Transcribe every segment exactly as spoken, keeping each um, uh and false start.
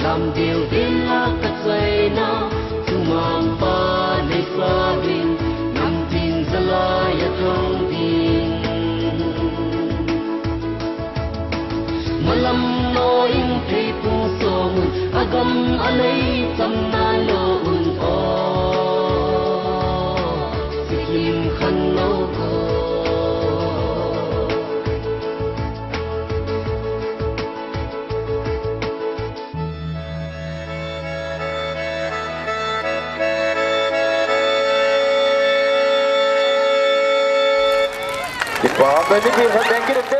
Tam dil dil la ka chaina, chumang pa nei sa ding, nam tin zalai a thang ding. Malam no in thei pung song un, a gam a lei cham na lo un o. Sikkim khan lo ko. Kipa, beni ki khan thank you te.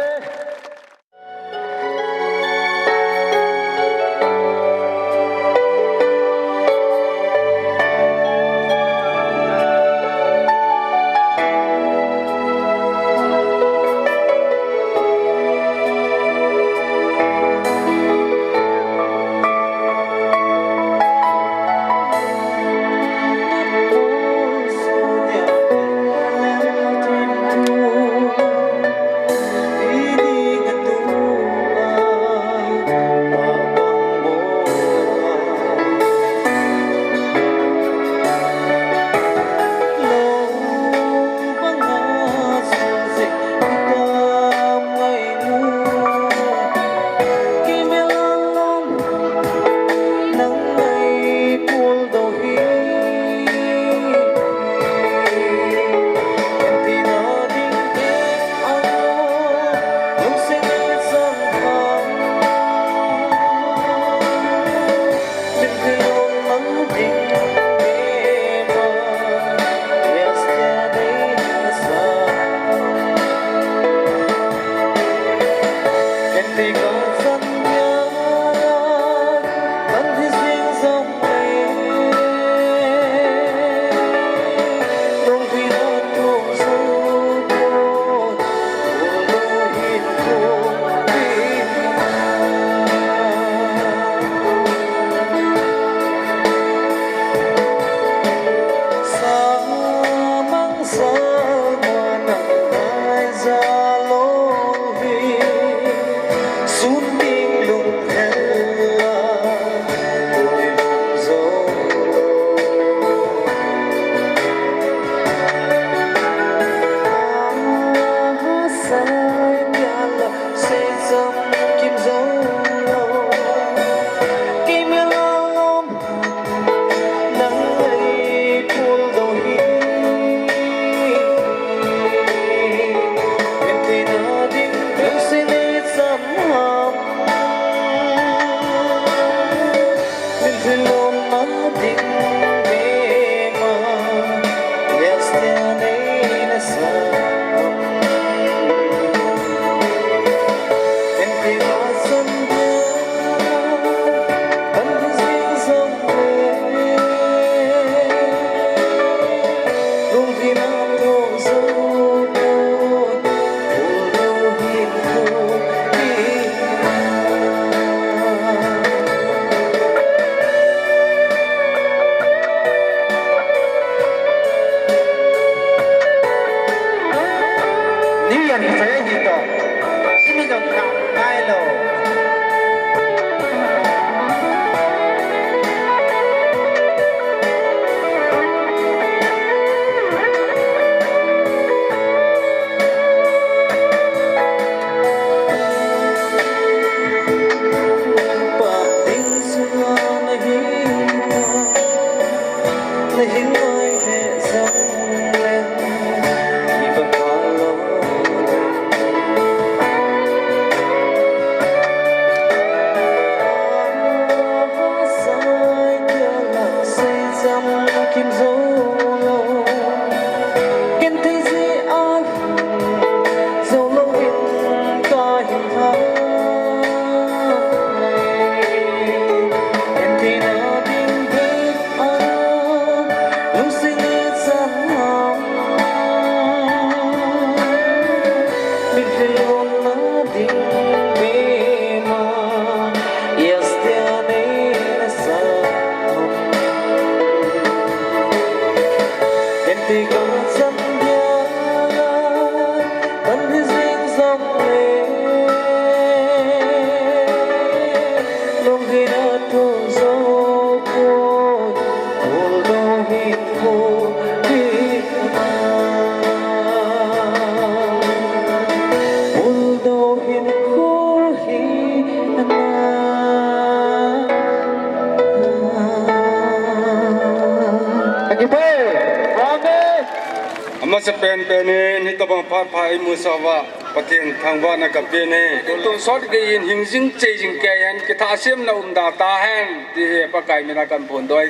Sa pen pen in, hitabang phat pha imu sah uva, Pathen thangvahna kapen e. Tonsot gei in hing jing chei jing kei hen, kithah semna umda tahen, ti hi Pakai mina kaphongdoh e.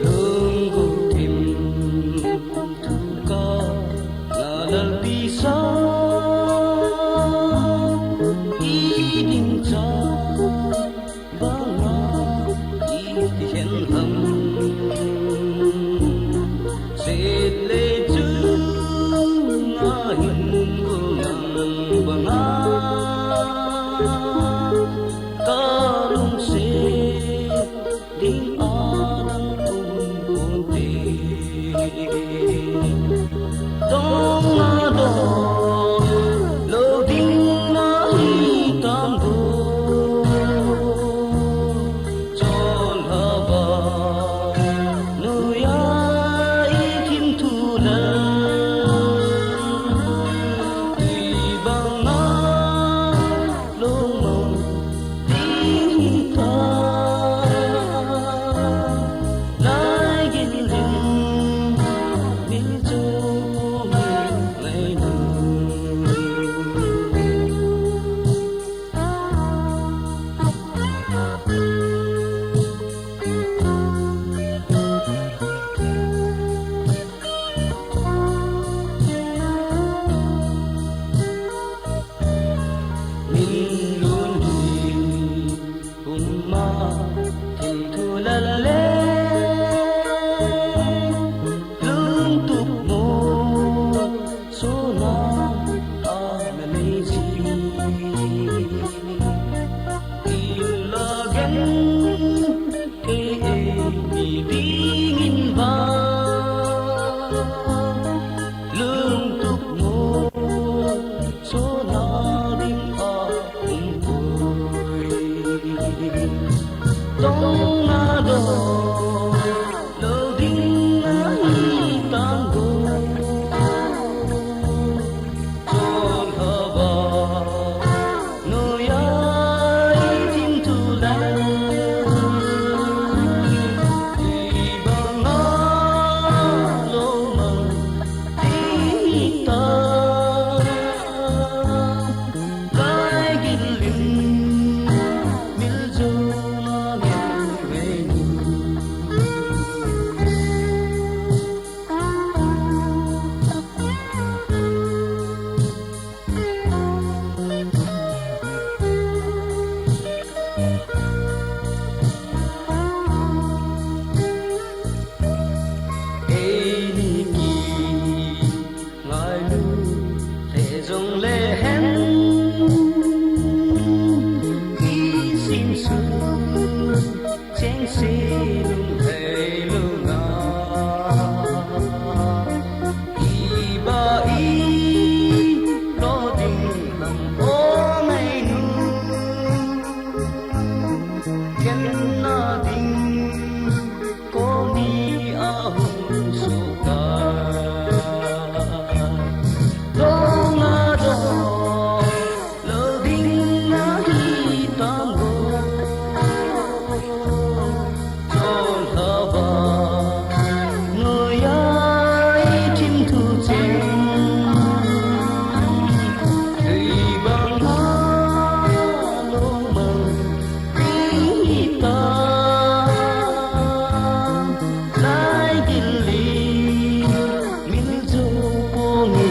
Lungthim thum ka, na lalpi sa, i ding cha, banga i ti hen ham. Set le chu nga hin bul nang banga, ka lungset ding a dang um ponte. Dong a dong lou ding na hi tam bou. Chonhava noiya i thim thu la, tui banga lungmong ding hi ta. Lai gin lim, min chu min lai nu. Min lun hi puma thim thu lal le, lungtup mo sona a na nei ji. Kin la gen ei ei ni ding in ba, lungtup mo sona ding a um poi. Dong a dong lou ding na hi tam bou. Chonhava noiya i thim thu la, tui banga lungmong ding hi ta. Lai gin lim, mil jo ma min vei nu. Eini ki ngailu le jong le hen, i sim sun cheng se lung hei lung a, i ba i lo ding lang o ngai nu, ken na ding ko ni a hung suta. Dong a dong lou ding na hi tam bou. Chonhava noiya i thim thu cheng, tui banga lungmong ding hi ta. Lai gin lim, min jo pong hi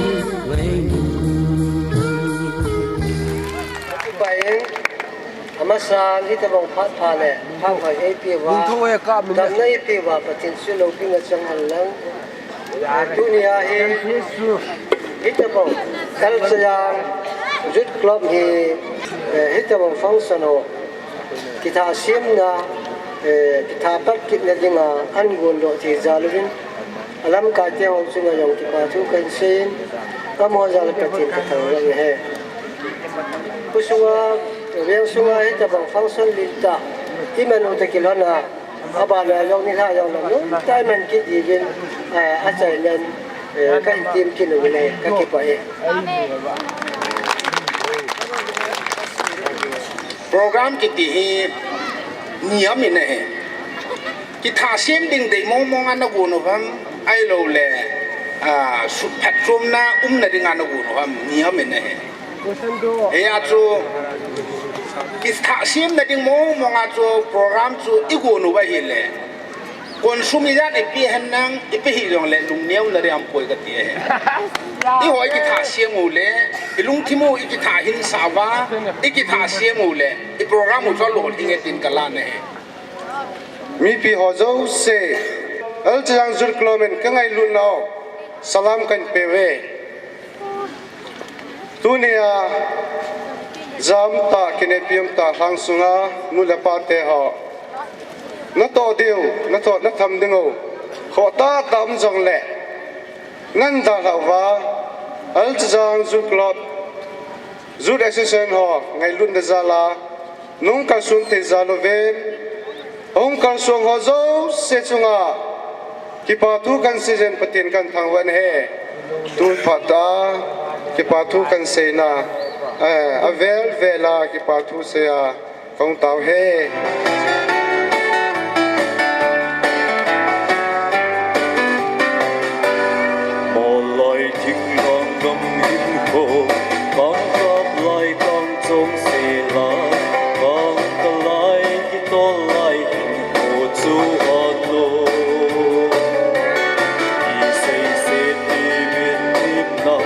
vei nu. Bai, amasan hitabang phat pha le phat pha ei pe uva, damna ei pe uva Pathen chu loupina chang hen lang. Tuni a hi hitabang Kalchayang Youth Club hi, eh, hitabang function ho, kithah semna, eh, kithah pat kitna dinga an gon doh thei jal uvin, alamkaite ho chunga jong kipa thu kahin seiyin, amaho jal a Pathen kathangvah e. Kho sunga, veng sunga hitabang function lentah iman u toh kilhon a, abana jong nilhah jong lam nomtah iman kit diuvin, eh, achaina in, eh, kahin tem kit uvin e, kakipah e. Program kiti hi ni ham in ahi. Kithah sem ding dei mong mong a na gon u ham, ahilou le a, sutphat chomna umna dinga nagon u ham, ni ham in ahi. Hia chu, i thah semna ding mong mong a chu program chu i gon u ahile, konsum ijat i pe hen nang, i pe hih jongle lungneuna ding aum poi kati ahi. Eiho i kithah sem u le, i lungthim u i kithah hinsah uva, i kithah sem u le, i program u chu alolhing e tin kalan ahi. Mipi ho jouse, L. Chazang Youth Club in ka ngailutnau salam kahin peuve. Tunia jam tah, kinepi um tah lhang sunga nu le pa te ho, natoh diu, natoh, natham ding u khoh tah tah um jongle, nan dalhah uva, L. Chazang Youth Club, Youth Association ho ngailutna jal a nahung kalson thei jal uvin, hung kalsong ho jouse chunga kipa thu kahin seiyin Pathen kahin thangvah in ahi. Tun phat a kipa thu kahin seina, eh, avel vel a kipa thu sei a kahung tao e. Moloi thinglhang gam hinkho, kangkap lai kangchom sela, kangkal lai kitol lai hinkho chu anom. Iseiset imin himna,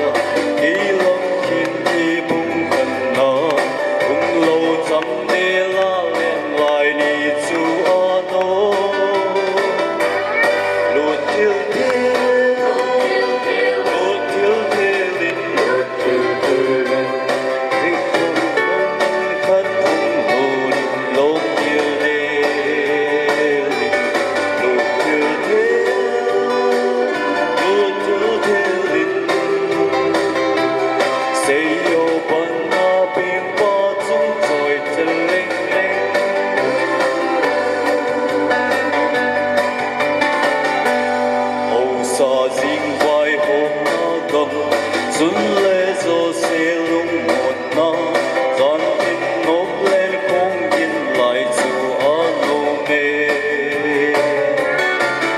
ilam khin ibung khanna, umlou cham nela lenglai ni chu anom. Lut thil thil, lut thil thil in, lut thil thil in, rik thum thum khat thum lut in, lut thil thil in, lut thil thil, lut thil thil in, seiyo panna pengpa chung choi chel leng leng. Hausa jing vaihomna gam, chun le jouse lungmonna, jan in nok le kong gin lai chu anom e.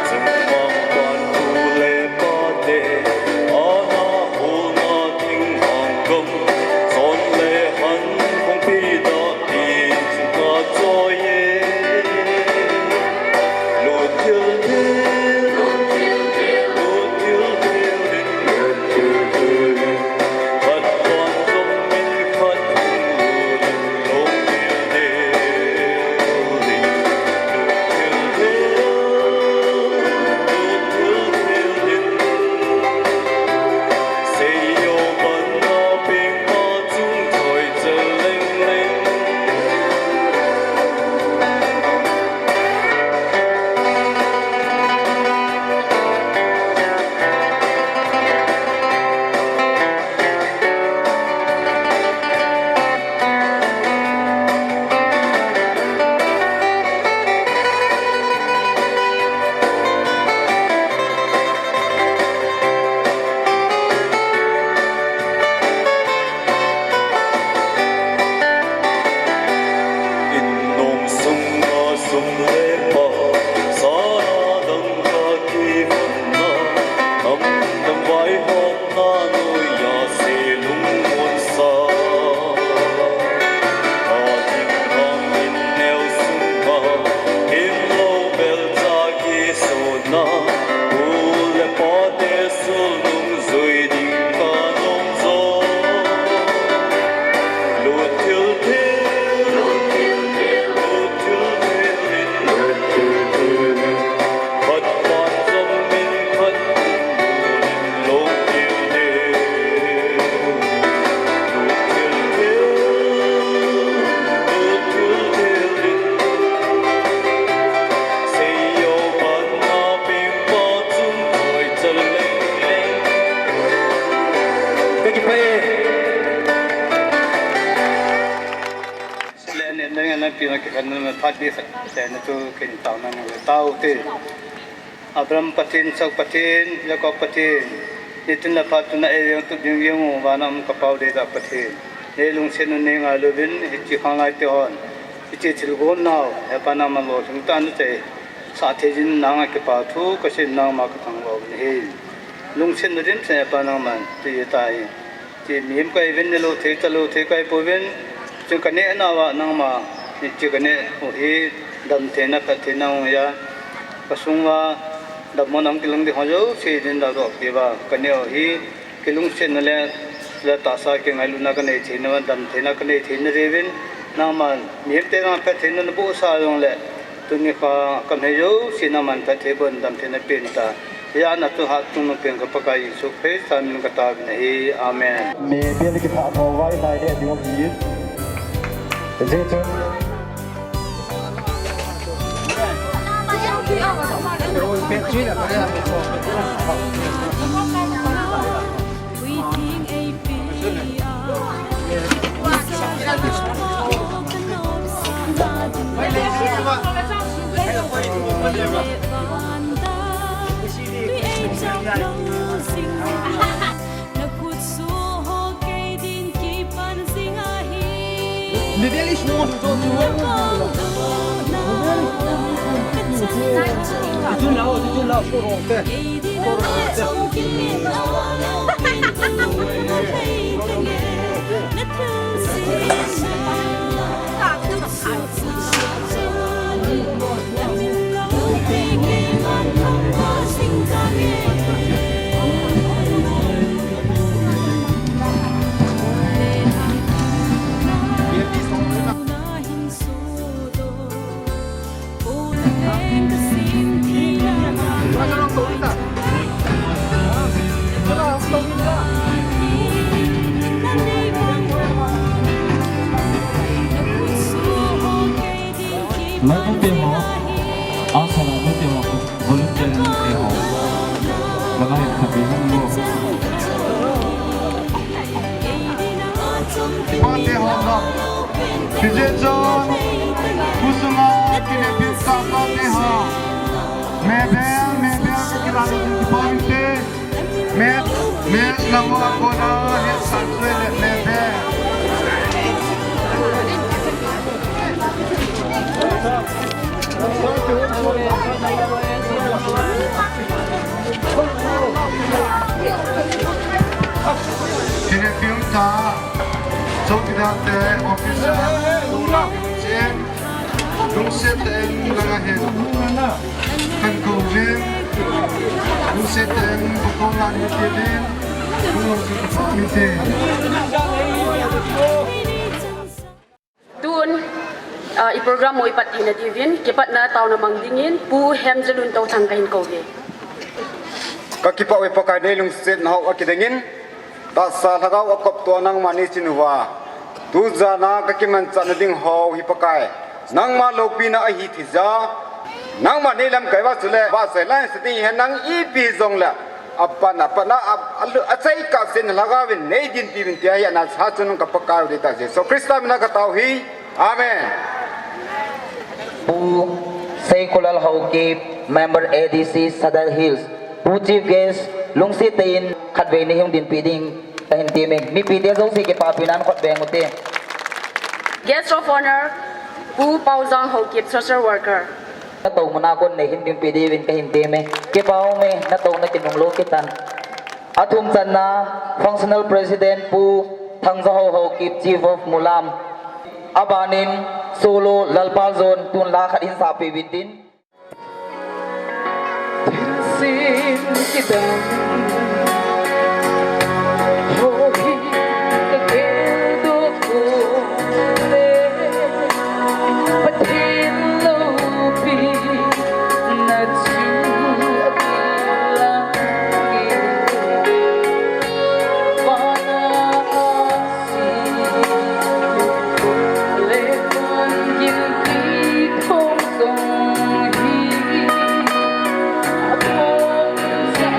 Chungmang pan pu le pa te, ana holna thinglhang gam, chon le han kong pi da. In nom sunga sum le pai, sana dangka kivonna, nam dang vaihomna noiya se lungmon sa. Athing hang in neo sunga, hinlou bel cha kisona, pu le pa te sulnung jui ding kanom jo. Lut thil thil, lut thil thil in, lut thil thil in, khat pan jom in khat in lut in, lut thil thil, lut thil thil, lut thil thil in, seiyo panna pengpa chung choi chel leng leng. Ka kipah e. Sile ne ne na pi na kikhen na phat di sa, sa na tu kin tao na na tao te. Abraham Pathen, Isak Pathen, Jacob Pathen, nitin le phat chun na ei veng tu ding veng u vana um ka Pau Deidah Pathen. Nei lungset un nei ngailu vin, hiche khang lai te hon. Hiche thilgon nau, hepa nangma lolhing tah na chai. Sah thei jin nanga kipa thu, ka sei nangma ka thangvah u ahi. Lungsetna dimset Pa nangman ti tai. Ti mihem kahiuvin, neh lou thei, chah lou thei kahipouvin. Chun kaneh nauva nangma, hiche kaneh u hi damtheina, phattheina hung hia. Kasung uva dammo nang kilang ding ho jouse din ladoh peh uva kaneh u hi. Kilungsetna le, le tahsa kingailutna kanei theina, damtheina kanei theina diuvin, nangman mihemte nang phattheina nabohsah jongle, tuni kha kamhei jouse nangman phatthei boh in damtheina pen ta. Hijeh a chu hatchungnung pen ka Pakai Jesu Christa min in kataovin ahi. Amen. Mebel kithah tho vai lai le ding hi. Jesu. Local te ho, outside local te ho, volunteer te ho, langa hin khat vei hung lo. Pa te ho lo. Kije chun, khusunga kinepna pa te ho. Mebel, mebel, kila lo, pa te. Me, me, namo akona, he, sansui le, me, me. Kine pium ta, chowkidar te, officer, chen. Lungset tah in langa hin kakou uvin. Lungset tah in kakou uvin. Lungset tah in. Tun, ah, i program u i pat theina diuvin, kipatna taona mang dingin, Pu Hemjalun Touthang kahin kou uve. Kakipah uve Pakai, nei lungsetna hou akidingin. Tahsa lhagao akoptoh nangman neichen uva, tujan a kakimanchah nading hou hi Pakai, nangma loupina ahi thei jeh a, nangman neilamkai uva chule vahchoi laiset ding ahi, nang ipi jongle, apan, apan a, a, a, achai kahsen lhagao vin neidinpi uvin tia hi ana sa chun ka Pakai u deitah Jesu Christa mina katao uhi. Amen. Pu Seikulal Haokip, Member A D C Sadar Hills. Pu Chief Guest, lungset tah in khatvei neihung dinpi ding kahin temme. Mipite jouse kipapina in khut beng ute. Guest of Honor, Pu Paojang Haokip, Social Worker. Natou muna kon neihin dinpi diuvin kahin temme. Kipa ume, natouna kinunglou kitan. Athum channa, Functional President Pu Thangjaho Haokip, Chief of Mulam. Abanin, Solo Lalpaljon, tun la khat hin sapeh uvin tin. Thilsin kidang ho hi ka geldoh u le, Pathen loupina chu akilang e. Vana Lemon gilpi thong song hi a thong sa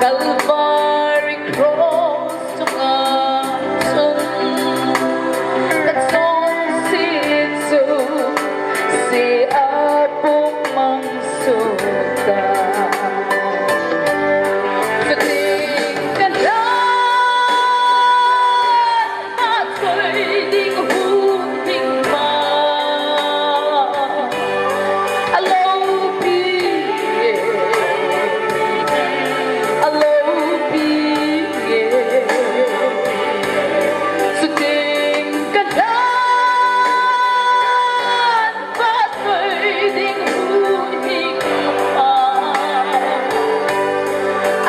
Calvary Cross chunga chun ka chonset chu, se a pum mang suh ta. Chuting ka dan ma choi ding hu ding ma. A lopi, a lopi, chuting ka dan ma choi ding hu ding ma.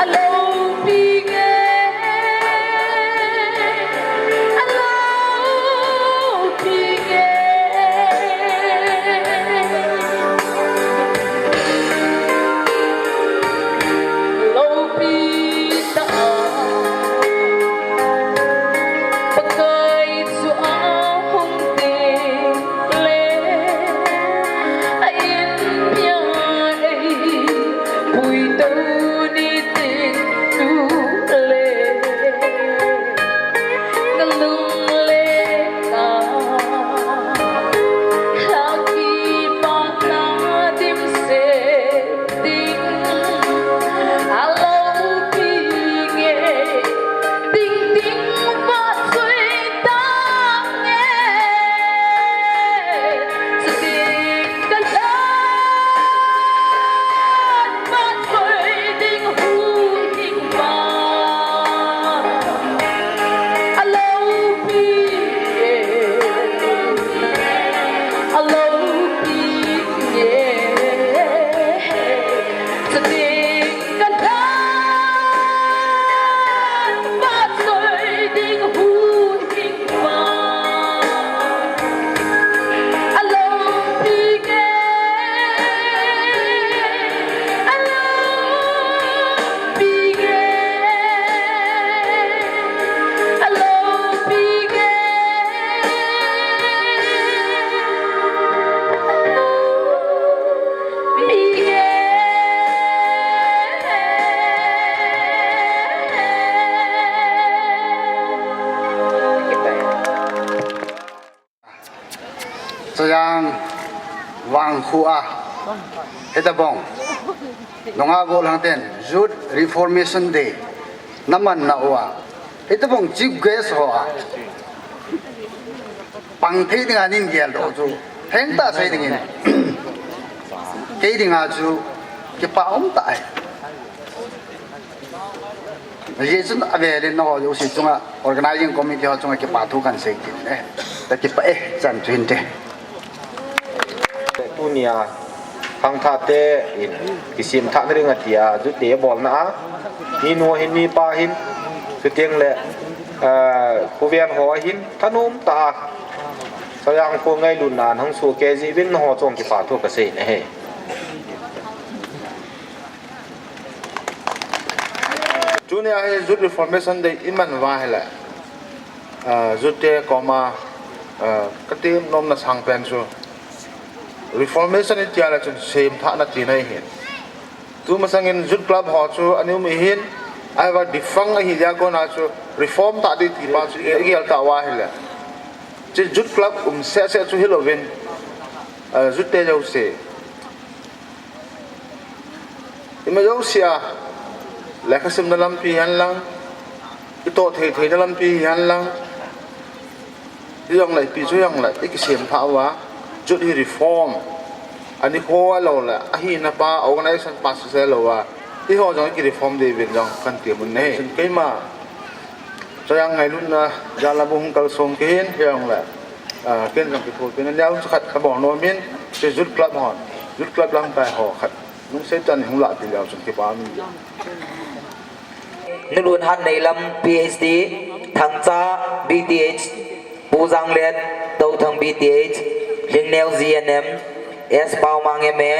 A lopi nge, a lopi nge. Lopi ta a, Pakai chu a hung teng le, a in pia ei puitou ni tin tu le, ka lung le ka lha kipana dimset ding a lopi nge. Ding ding va sui ta nge. Chuting ka dan va sui ding hu ding ma. A lopi nge, a lopi nge. Chuting ka dan va soi ding hu ding ma. A lopi nge, a lopi nge, a lopi nge. Chayang vangkhu a, hitabang nunga gollhang ten Youth Reformation Day naman nauva, hitabang chief guest ho a pang thei dinga nin geldoh chu, thengtah sei dingin, kei dinga chu kipa um tah ahi. Hijeh chun avelin nangho jouse chunga, organizing committee ho chunga kipa thu kahin sei kit e. Kakipah e, chan chu hinte. Tunia khangthah te in kisemthah nading a tia, Youth Day bolna a, minu hin mipa hin, chuteng le, ah, khovel ho hin thanom tah a Chayang kho ngailutna in hung sohkei jeh uvin nangho chunga kipa thu kasei nahi. Tunia hi Youth Reformation Day iman uva ahile, ah, youth te koma, ah, katem nomna sangpen chu Reformation itia le chun semthahna tina ahin. Tumasangin Youth Club ho chu ana um ahin, ahivang defunct ahi dia kona chu reform tah ding ti pa chu i gel tauva ahile, hiche Youth Club um seh seh chu hilouvin, eh, Youth te jouse, ima jouse a, lekha simna lampi hihen lang, itoh thei theina lampi hihen lang, hijongle ipi chu hijongle, ikisem thah uva, Youth hi reform, anikho a lou le, ahina pa, organization pa sese louva, eiho jong iki reform diuvin jong kahin temun ahi. Keima, chujong ngailutna jal a bou hung kalsong kei hin, hijongle, ah, ken jong kithopina neo chu khat kabol nomin, hiche Youth Club hon, Youth Club lamkai ho khat lungset tah in hung lahpeh leu chun kipa um e. Nulun Hatneilam P H D, Thangcha B T H, Pu Janglet Touthang B T H, Lhingneo G N M, S Paomang M A,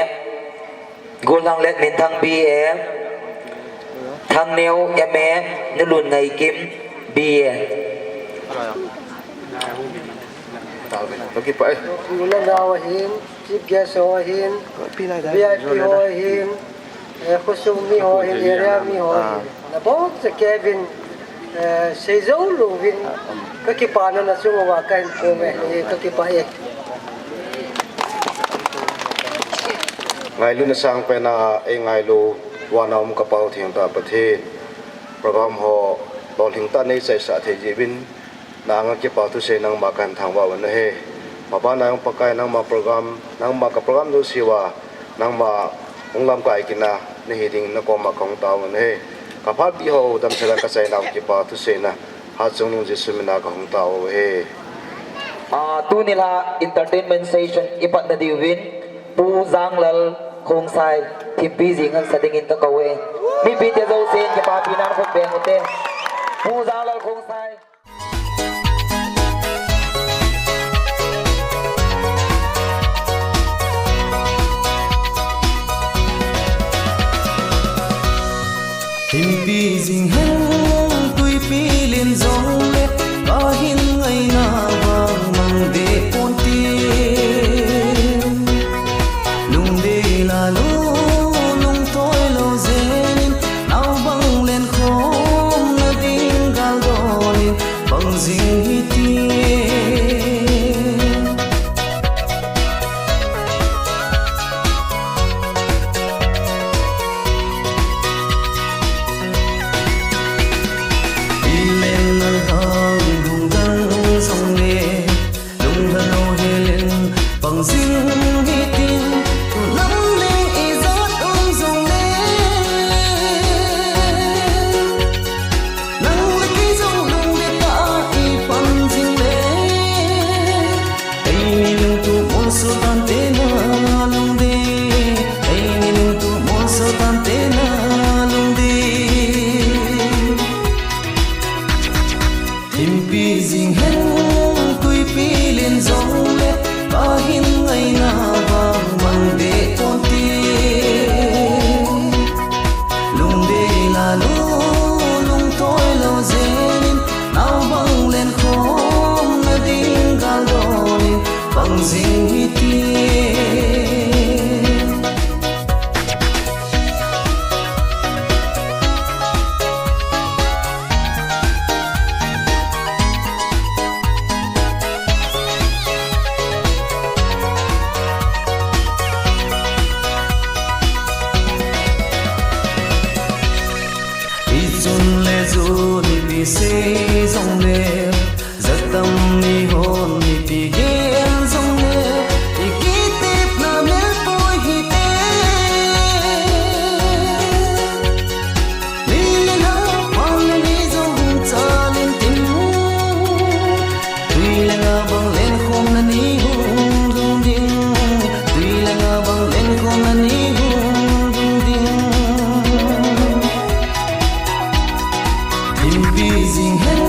Golhanglet Minthang B A, Thangneo M A, Nulun Ngaikim B A. Kakipah e. Nunau ahin, chief guest ho ahin, V I P ho ahin, eh, khosung mi ho ahin, area mi ho ahin. Nabonchauva Kevin, eh, seijou louvin, kakipana nachung uva kahin pom e, eh, kakipah e. Ngailutna sangpen a eingailu, vana um ka Pa Thengtah Pathen, program ho lolhing tah a neichaisah thei jeh uvin, na anga kipa thusei nangma kahin thangvah u ahi. Mabana jong Pakai nangma program, nangma ka program jouse uva, nangma hung lamkai kitna nahi ding nakoma kahung tao u ahi. Kaphatpi ho damsel a kachaina u kipa thuseina, Hatchungnung Jesu mina kahung tao u ahi. Ah, tuni la entertainment session ipatna diuvin, Pu Janglal Khongsai, Thimpi Jing hansa dingin kakou e. Mipite jousen kipapina khut beng ute. Pu Janglal Khongsai. Thimpi jing hen, tuipi len jongle, kahin ngaina vang mang deh ponte. Lungdei lalu, lungthoi lou jengin, naobang lenkhomna ding galdolin, bang jing hite. Ilen nalhang hung dang jongle, lungdei lou helen, bang jing hitin, tulam ling ijat um jongle. Nang le kei jong lungdei tah a ipan jing le. Eini lungtup molso tante na lungdei. Eini lungtup molso tante na lungdei. Thimpi jing hen, tuipi len jongle, kahin ngaina vang mang deh ponte. Lungdei lalu, lungthoi lou jengin, naobang lenkhomna ding galdolin, bang jing hite. Ichun le jun ipi sei jongle, jatam ni hon ipi gel jongle, ikitepna melpoi hite. Ni le na pan ni jong chalin tin. Tui le nga bang lenkhomna ni hung lhung ding. Tui le nga bang lenkhomna ni hung lhung ding. Thimpi jing hen,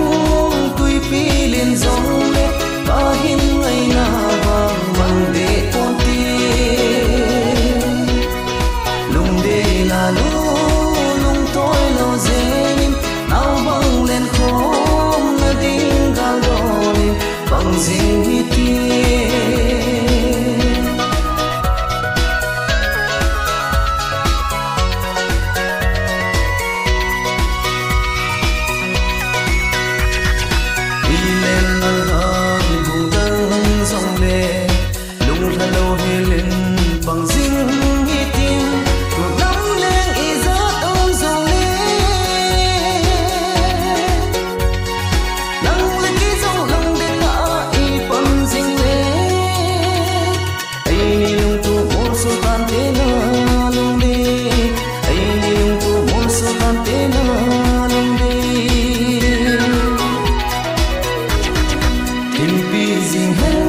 Thimpi jing hen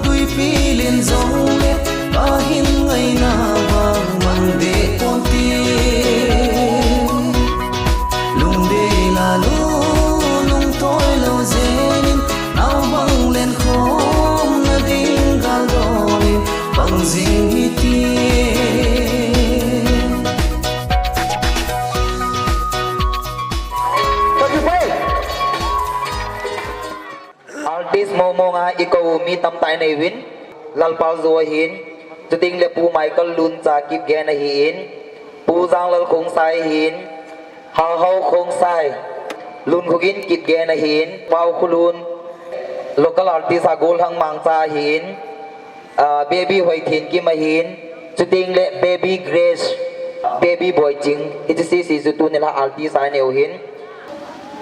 tuipi len jong le, ahin ngaina bang mang de pon ti. Lungdei la lu, lungthoi lo jenin, nau bang len khom na ding gal dol in, bang jing hi ti. Artist mong mong a i kou mi tamtah i nei uvin, Lalpal Zo ahin, chuteng le Pu Michael Luncha Kipgen ahin, Pu Janglal Khongsai ahin, Hauhau Khongsai, Lunkhogen Kipgen ahin, Pau Khulun, local artist a Golhang Mangcha ahin, ah, Baby Hoithenkim ahin, chuteng le Baby Grace, Baby Boiching, hiche sese chu tuni la artist a i nei u ahin.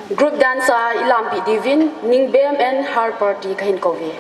Group dance a i lampi diuvin, Ningbem and Harper ti kahin kou uve.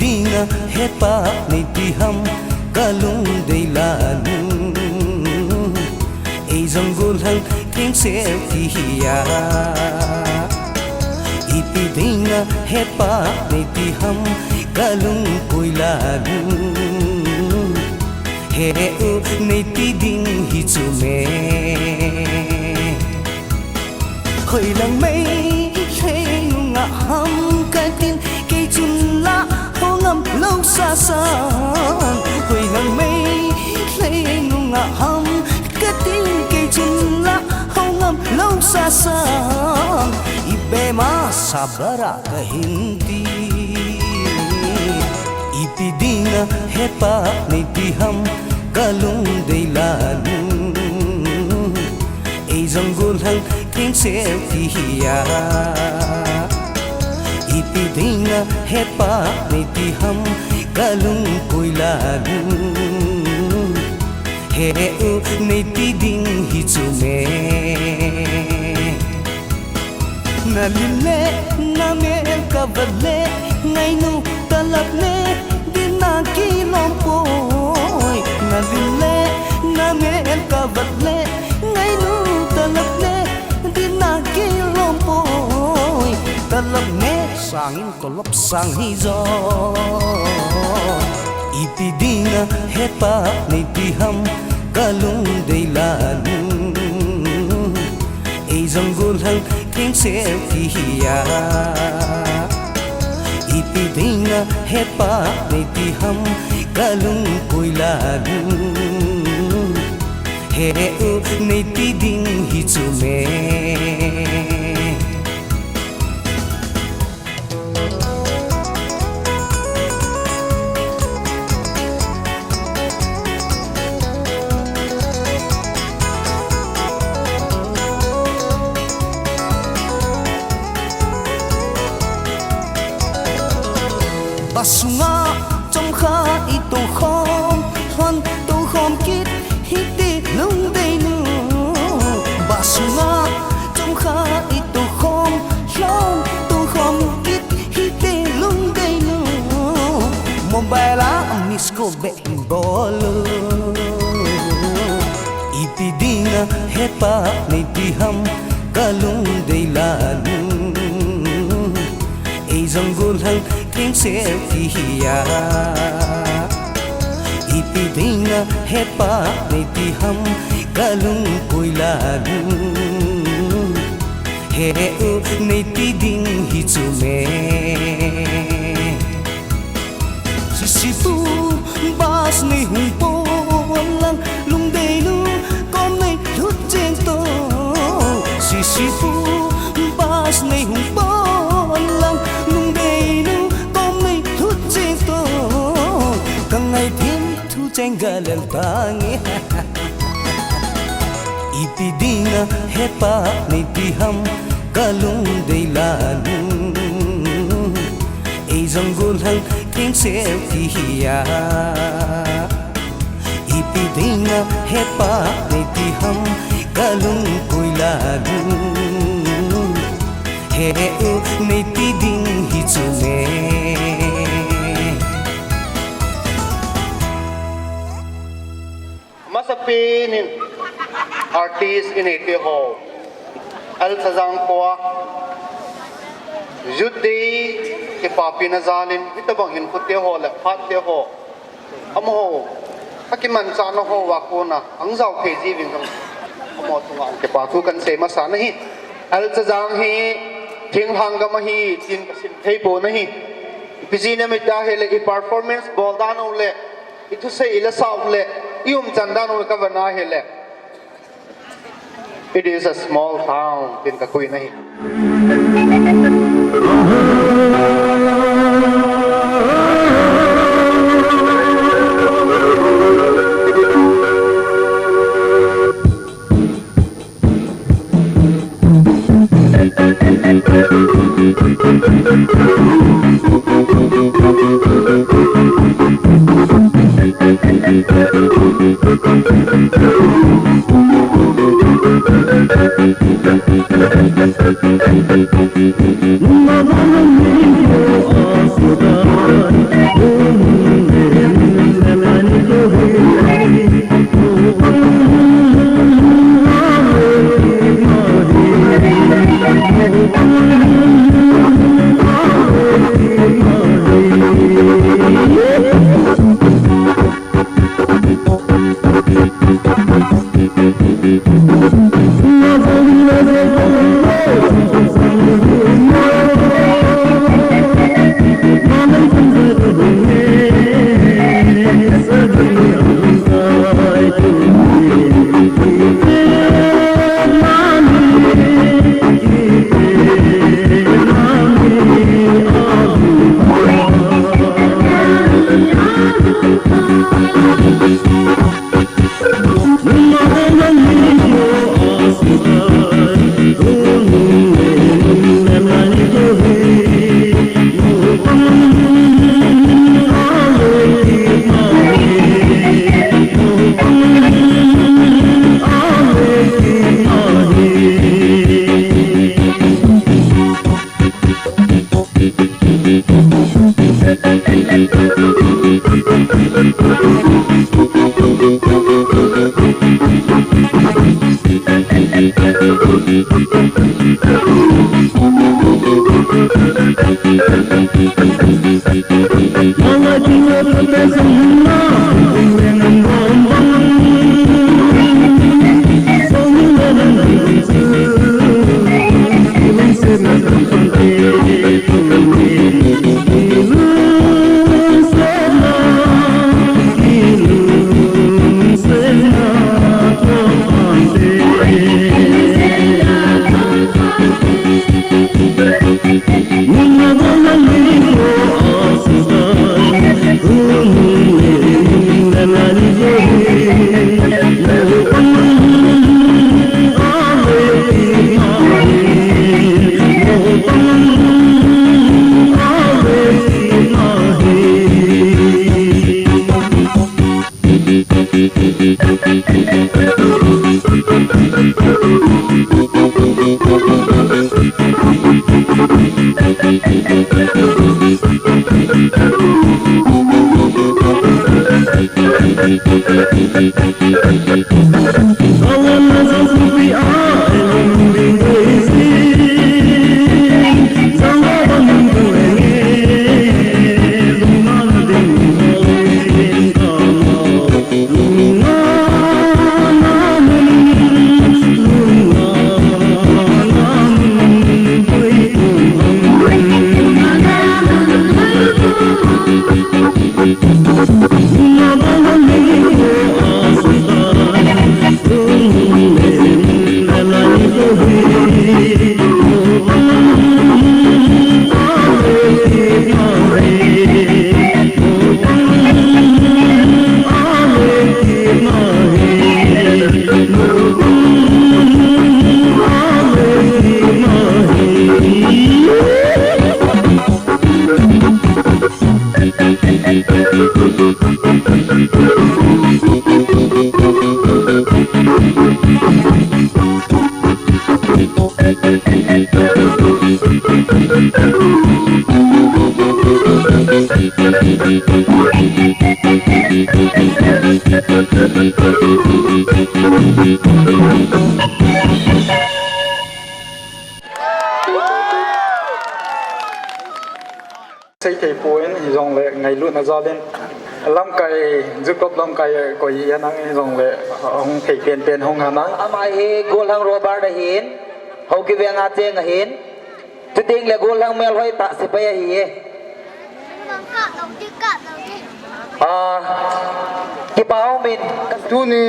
dinga hepa nei ti ham, ka lungdei la nu. Ei jong gollhang thengsel ti hi a. Ipi dinga hepa nei ti ham, ka lungpui la nu. He u nei ti ding hi chu me. Khoilang Meitei nunga ham katin, kei chun la ho ngam lou sasan. Khoilang Meitei nunga ham katin, kei chun la ho ngam lou sasan. Ipi masa bara kahin ti. Ipi dinga hepa nei ti ham, ka lungdei la nu. Ei jong gollhang thengsel ti hi a. Ipi dinga hepa nei ti ham, ka lungpui la nu. He u nei ti ding hi chu me. Na lim le na mel ka vat le, ngainu talap ne dinga kilom poi. Na lim le na mel ka vat le, ngainu talap ne dinga kilom poi. Talap ne sangin talap sang hi jo. Ipi dinga hepa nei ti ham, ka lungdei la nu. Ei jong gollhang thengsel ti hi a. Ipi dinga hepa nei ti ham, ka lungpui la nu. He u nei ti ding hi chu me. Bus sunga chomkhat i tokhom, lhon tokhom kit hite lungdei nu. Bus sunga chomkhat i tokhom, lhon tokhom kit hite lungdei nu. Mobile a miss call beh bol u. Ipi dinga hepa nei ti ham, ka lungdei la nu. Ei jong gollhang thengsel ti hi a. Ipi dinga hepa nei ti ham, ka lungpui la nu. He u nei ti ding hi chu me. Sisipu bus nei hung pon lang, lungdei nu kom nei lhut cheng to. Sisipu bus nei hung pon lang, lungdei nu kom nei lhut cheng to. Ka ngaidam thu cheng galel tange. Ipi dinga hepa nei ti ham, ka lungdei la nu. Ei jong gollhang thengsel ti hi a. Ipi dinga hepa nei ti ham, ka lungpui la nu. He u nei ti ding hi chu me. Masapen in artist i neite ho, L. Chazang khoa Youth Day kipapina jalin hitabang hinkhote ho le phatte ho, amaho akimanchahna hoa kona ahung jao thei jiuvin jong, amaho chunga kipa thu kahin sei masa ahi. L. Chazang hi thinglhang gam ahi tin kasim thei pon ahi. Ipi jeh ham itile, i performance bol dan u le, i thusei i lasa u le, i umchan dan u kavana ahile, it is a small town tin kakoi ahi. Seithei poi, hijongle ngailutna jal in lamkai, Youth Club lamkai koi hi anang hijongle hung thei penpen hung anang. Ama hi Golhang Robert ahin, Haokip veng a cheng ahin, chuteng le Golhang melhoi tah sepai ahi e. Ah, kipa umin. Tuni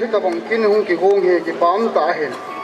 hitobang kin hung kigong hi kipa um tah ahin.